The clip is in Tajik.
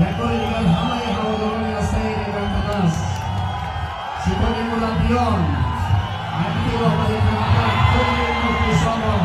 Як бори дигар ҳамаи ҳаводорони дастаи Регар-ТадАЗ, ситони мураббиён, ҳайати роҳбари калонтар, кулли мухлисонро